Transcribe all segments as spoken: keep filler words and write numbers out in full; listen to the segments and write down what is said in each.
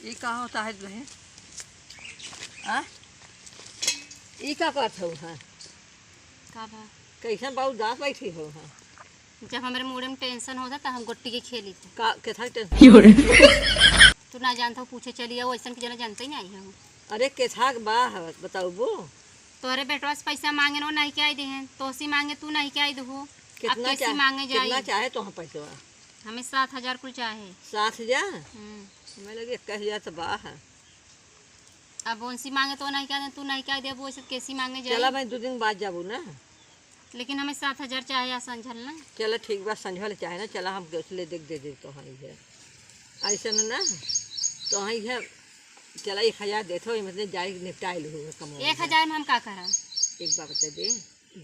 ई का होता है बहन? आ? ई का करत हऊ, हाँ? का बा? कैसन बा उदास बैठी हऊ, हाँ? जब हमरे मूड़े में tension होता, त हम गोटी के खेली थी। का, केथा के tension? तू ना जानत हऊ, पूछे चली आओ, ऐसन के जना जानते ही नहीं हऊ। अरे, केथा के बा, बताउबू? तोहरे बेटवा से पैसा माँगे न, वो नहीं के आई देहें, तोहसे माँगे, तू नहीं के आई देहू। अब केतना केसी चाह-, माँगे जाई? केतना चाहे तोहाँ पैसवा? हमें सात हजार कुल चाहे। सात हजार? हम्म। हमें लगे इक्कीस हजार तो बा है। अब उनसे माँगे तो नहीं क्या दे, तू नहीं क्या देबू, वैसे केसी माँगे जाई? चला भाई, दो दिन बाद जाबू ना। लेकिन हमें सात हजार चाहे आज संझल ना। चला ठीक बा, संझल चाहे ना, चला हम गैस ले देख दे दे तो हाँ इधर। ऐसे ना ना, तो हाँ इधर चला एक हजार देत हो, मतलब जाई निपटाई लू कमाई एक हजार में हम का करब? एक बात बता दे,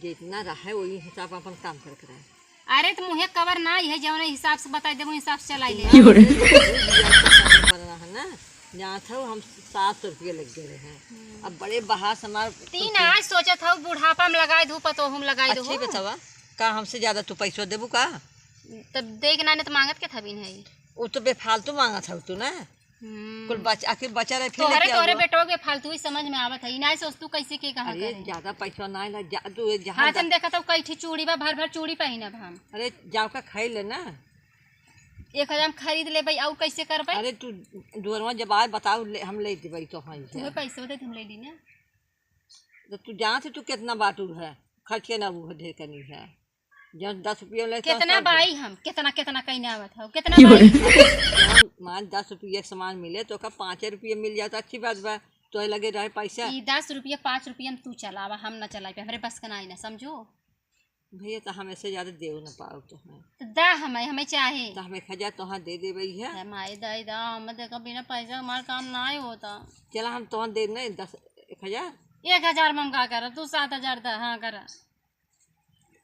जितना रहे वही हिसाब अपन काम करके रहे। अरे तो मुँहे कवर ना, यह जौन हिसाब से बताई देबू, हिसाब से चलाई ले। क्यों रे? पर रहा ना, जात हो हम सात सौ रुपये लग गए रहे। हम्म। अब बड़े बहास हमार तीन आज सोचत हऊ, बुढ़ापा में लगाई दू, पतोह में लगाई दू। अच्छी बतावा, का हमसे ज्यादा तू पैसो देबू का? तब दे के ना, नहीं तो माँगत के थबीन है। वो तो बेफालतू माँगत हऊ तू ना। हम्म। कुल बच-, आखिर बचा रहे, फिर तोहरे, लेके तोहरे आओ। बेटवा के फालतू ही समझ में आवत है। ई नाहीं सोच तू कैसे के कहाँ अरे, करे। ज्यादा पैसा ना ला, जा, तू ये जहाँ हाथ जा- में देखत हऊ, कई ठी चूड़ी बा, भर भर चूड़ी पहिनब हम। अरे, जाओ का खाई ले ना। एक हजार में खरीद लेबै, और कैसे करबै? अरे, तू दुअरवा जब आए, बताओ, ले, हम ले देबै तो हाँ तू है। पैसा दे, हम ले ली ना। तो तू जानत है, तू कितना बाटू है, खर्च के ना वो ढेर करनी है। जौन दस रुपया ले, तौन केतना सब बाई हम, केतना, केतना कहीं आवत हऊ, केतना बाई? जौन मान दस रुपया के सामान मिले, तो ओका पाँचे रुपया मिल जाए, तो अच्छी बात बा, तो लगे रहे पैसा। ई दस रुपया, पाँच रुपया में तू चलावा, हम ना चलाई पे, हमरे बस का ना आई ना, समझो? भैया, तो हम ऐसे ज्यादा देव ना पाओ तो हैं। तो दा हमें, हमें चाहे। तो हम एक हजार तोहाँ दे देबै है। है माई, दाई, दा, हम देखो बिना पैसा हमार काम ना ही होता। चला, हम तोहाँ दे नहीं, दस, एक हजार। एक हजार में हम का करब? तू सात हजार दा, हाँ, करा।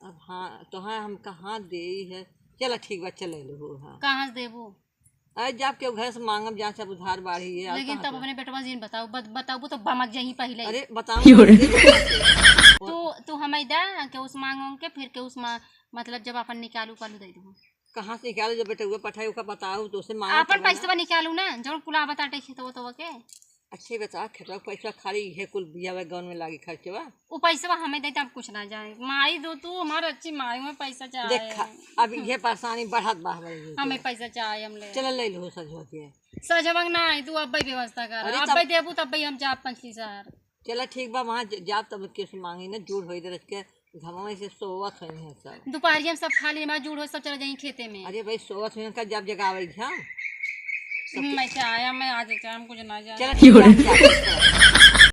अब हाँ, तोहरा हम कहाँ देई है? चला ठीक बा, चले लो हो, हाँ। कहाँ से देबू? अरे, जब केहू घर से माँगब, जहाँ से अब उधार बाढ़ी है, और लेकिन कहाँ तब से? अपने बेटवा जी ने बताओ, बत-, बताबू तो बमक जाही पहिले। अरे, बताओ क्यों रे? तू, तू हमें दे, केहू से माँगो के, फिर केहू से मा-, मतलब, जब अपन निकालू, कालू दे दू। कहाँ से निकालू? जब बेटवा पठाई, ओका बताओ, तो उसे माँगो अपन तब ना। पैसवा निकालू ना, जौन कुलाह बताटे खेतवा, तो के। अच्छे बता, खेतवा के पैसा खाली इहे कुल बियाह गौन में लागी खर्चवा। उ पैसवा हमें दे, तब कुछ ना जाए। माई दो तू, हमार अच्छी माई में पैसा चाहे। देख, अब इहे परेशानी बढ़त बा हमारे जीवन हमें के। पैसा चाहे, हम ले। चल, ले लो सजवा के। सजवा के ना आई, तू अब्बे व्यवस्था कर। अरे, अब्बे तब देबू, तब भाई हम जाब पंचली शहर। चला ठीक बा, वहाँ ज-, जाब तब केहू से माँगी ना, जूड़ होई दे रख के। घमवा से सोवत होइहैं सब। दुपहरिया में सब खा लिए, हमार जूड़ हो, सब चला जाई खेते में। अरे भाई, सोवत होइहैं का, जब जगावे घ्या। हम्म, मैं क्या आया, मैं आज क्या, हम कुछ ना जाए। चला, ठीक है, हम जाते हैं।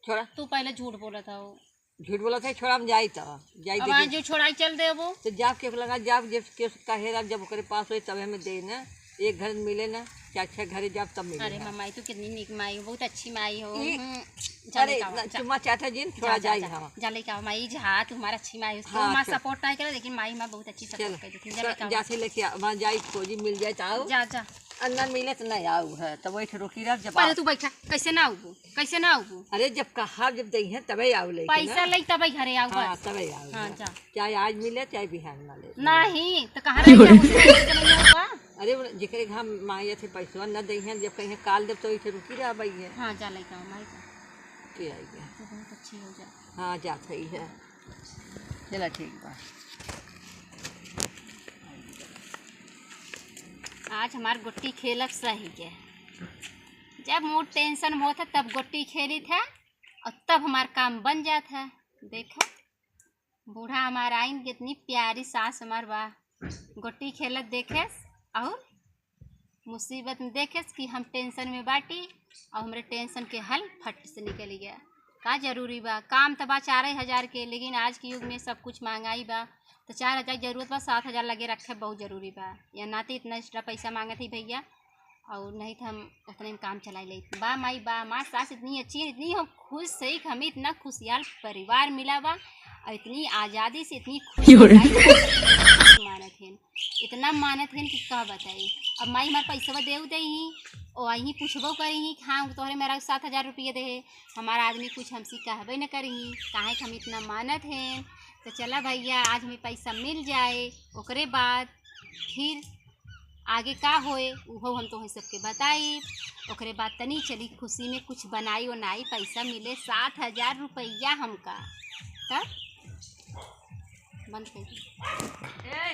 छोड़ा। तू पहले झूठ बोलत हऊ। झूठ बोलत है, छोड़ा, हम जाई तो, जाई अब देखी। आज जो छोड़ाई चल देबो। तो जाब के लगा, जाब जब के कहे रहा, जब ओकरे पास होई, तब हमें दे ना। एक घर मिले ना, चार छह घरे जाब तब मिले अरे ना। माई, तू कितनी नीक माई हो, बहुत अच्छी माई हो। ई हम्म, जा अरे, लेके आओ, ना, जा। चुम्मा चाटा जिन, थोड़ा जा, जा, जाई जा, हम। जा लेके आओ, माई, जा, तू हमार अच्छी माई हो। हाँ, तू हमार चल। Support नहीं करे, लेकिन माई हमार बहुत अच्छी support चल, कर देती। जा चल, लेके आओ। जाके लेके आ, वहाँ जाई, खोजी, मिल जाए तो आओ। जा, जा। और ना मिले तो नहीं आओ है, तो वही रुकी रह, जब पहले आओ। तू बैठा, कैसे ना आऊबू, कैसे ना आऊबू? अरे, जब कहा, जब दई है, तबे आओ लेके पैसा ना। लई, तबे घरे आओ, हाँ, बस। तबे आओ हाँ, घर। जा। चाहे आज मिले, चाहे बिहान ना ले। नहीं, तो कहाँ रह गया? अरे, वो जेकरे घर मांगे थे पैसवा न दइहैं, जब कहिहैं काल देब, तो इसे रुकी रह भैया। हाँ, जा लइका, माई जा। के आई गया? तू बहुत अच्छी हो जा। हाँ, जात है। चला, ठीक बा। आज हमार गोटी खेलत सही के। जब mood tension में होत है, तब गोटी खेली था और तब हमार काम बन जात है। देखा, बूढ़ा हमार आइन, कितनी प्यारी सास हमार बा। गोटी खेलत देखेस और मुसीबत में देखेस कि हम tension में बाटी और हमरे tension के हल फट से निकल गया। का जरूरी बा? काम तो बा चार हजार के, लेकिन आज के युग में सब कुछ महंगाई बा, तो चार हजार जरूरत बा, सात हजार लगे रखे बहुत जरूरी बा। या नाते इतना extra पैसा मांगत ही भैया, और नहीं तो हम उतने में काम चलाई लेत। बा माई, बा हमार सास इतनी अच्छी है, इतनी हम खुश है कि हमें इतना खुशियाल परिवार मिला बा और इतनी आजादी से इतनी खुश क्यों रे? मानत हैं, इतना मानत हैं कि का बताई। अब माई हमार पैसवा देउ दे ही, और वहीं पूछबो करी ही कि हाँ, तोहरे मेरा सात हजार रुपये दे है, हमारा आदमी कुछ हमसे कहबे न करी ही, काहे कि हम इतना मानत हैं। तो चला भैया, आज हमें पैसा मिल जाए, ओकरे बाद फिर आगे का होए उहो हम तोहे सबके बताई। ओकरे बाद तनी चली खुशी में कुछ बनाई ओनाई, पैसा मिले सात हजार रुपया हमका। तब बंद कर दी। ए,